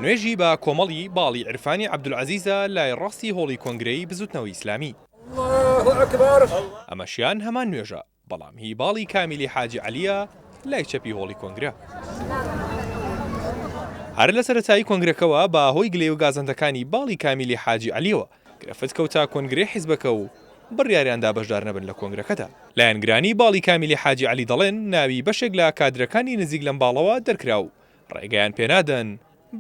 نوێژی بە کۆمەڵی باڵی عیرفانی عەبدولعەزیزە لای ڕاستی هۆڵی کۆنگرەی بزوتنەوەی ئیسلامی. ئەمەشیان هەمان نوێژە بەڵام هی باڵی کامیلی حاجی عەلیە لای چەپی هۆڵی کۆنگرە. هەر لە سەرەتایی کۆنگرەکەوە بە هۆی گلەی و گازەندەکانی باڵی کامیلی حاجی عەلیەوە گرفت کەوتە کۆنگرەی حیزبەکە و بڕیاریان دا بەشدار نەبن لە کۆنگرەکەدا. لایەنگرانی باڵی کامیلی حاجی عەلی دەڵێن ناوی بەشێک لە کادرەکانی نزیک لەم باڵەوە دەرکرا و ڕێگەیان پێنادەن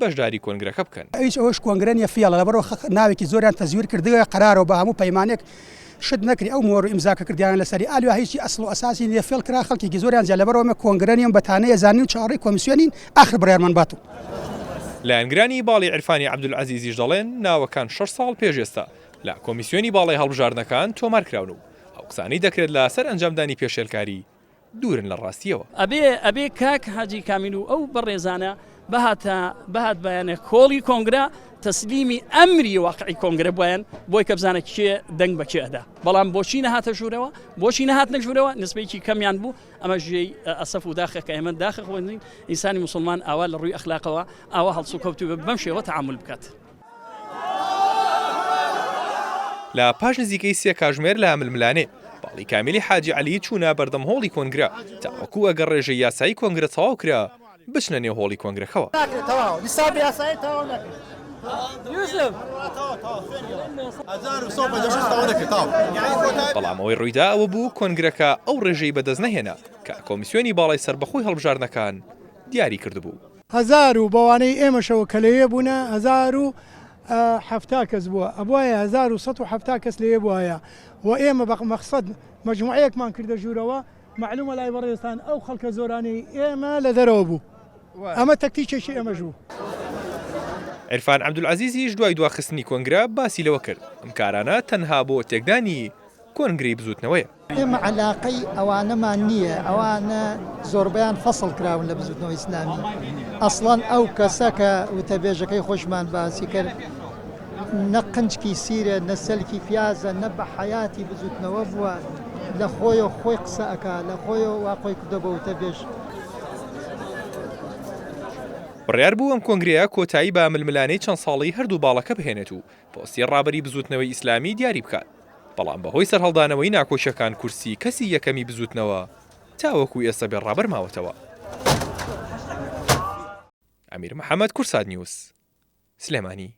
بەشداری کۆنگرەکە بکەن. ئەویش ئەوەش کۆنگرە نیە فێڵە لەبەرئەوە خەک ناوێکی زۆریان تەزویر کردوە قەرارەوە بە هەموو پەیمانێک شت نەکری ئەو مۆرو ئیمزا کە کردیانە لەسەری ئالوە هیچی ئەسڵ و ئەساسی نیە فێڵ کرا خەڵکێکی زۆریان جیا لەبەرئەوە ئێمە کۆنگرە نیە بە تانەیە زانین و چاوەڕێی کۆمیسیۆنین ئاخر بڕیارمان بات و. لایەنگرانی باڵی عیرفانی عەبدولعەزیزیش دەڵێن ناوەکان شەش ساڵ پێش ئێستا لە کۆمیسیۆنی باڵای هەڵبژاردنەکان تۆمار کراون و ئەو قسانەی دەکرێت لە سەر ئەنجامدانی پێشێلکاری دوورن لە ڕاستییەوە. ئەبێ ئەبێ کاک حاجی کامیل و ئەو بەڕێزانە بهاتە بهاتبایەنە کۆڵی کۆنگرە تەسلیمی ئەمری واقعی کۆنگرە بوایەن بۆی کە بزانە کێ دەنگ بە کێ ئەدا بەڵام بۆچی نەهاتە ژوورەوە بۆچی نەهاتنە ژوورەوە نسبەیەکی کەمیان بوو ئەمە ژێی ئەسەف و داخە کە ئێمە داخە خۆنین ئینسانی موسڵمان ئاوا لە ڕووی ئەخلاقەوە ئاوا هەڵسوکەوت و بەم شێوە تەعامول بکات. لە پاش نزیکەی سێ کاژمێر لە ململانێ، باڵی کامیلی حاجی عەلی چوونە بەردەم هۆڵی کۆنگرە تاوەکو ئەگەر ڕێژەی یاسایی کۆنگرە تەواو کرا بچنە نێو هۆڵی کۆنگرەکەوە. بەڵام ئەوەی ڕوویدا ئەوە بوو کۆنگرەکە ئەو ڕێژەی بەدەست نەهێنا کە کۆمیسیۆنی باڵای سەربەخۆی هەڵبژاردنەکان دیاری کردبوو. هەزارو بەوانەی ئێمەشەوە کە لەوێ بوونە 1070 کەس بووە ئەبوایە 1170 کەس لەوێ بوایە و ئێمە بە مەخسەد مەجموعەیەکمان کردە ژوورەوە مەعلومە لای بەڕێزتان ئەو خەڵکە زۆرانەی ئێمە لە دەرەوە بوو ئەمە تەکتیکێکی ئێمەش بوو. عیرفان عەبدولعەزیزیش دوای دواخستنی کۆنگرە باسی لەوە کرد، ئەم کارانە تەنها بۆ تێکدانی کۆنگرەی بزوتنەوەیە. ئێمە عەلاقەی ئەوانەمان نییە، ئەوانە زۆربەیان فەسڵ کراون لە بزوتنەوەی ئیسلامی، ئەسڵەن ئەو کەسە کە وتەبێژەکەی خۆشمان باسی کرد نە قنچکی سیرە نە سەلکی پیازە نە بە حەیاتی بزوتنەوە بووە، لە خۆیەوە خۆی قسە ئەکا، لە خۆیەوە وا خۆی کردوە بە وتەبێژ. بڕیار بوو ئەم کۆنگرەیە کۆتایی بە ململانێی چەند ساڵەی هەردوو باڵەکە بهێنێت و پۆستی ڕابەری بزوتنەوەی ئیسلامی دیاری بکات. بەڵام بەهۆی سەرهەڵدانەوەی ناکۆکیەکان کورسی کەسی یەکەمی بزوتنەوە تاوەکو ئێستا بێ ڕابەر ماوەتەوە. ئەمیر محەمەد، کوردسات نیوز، سلێمانی.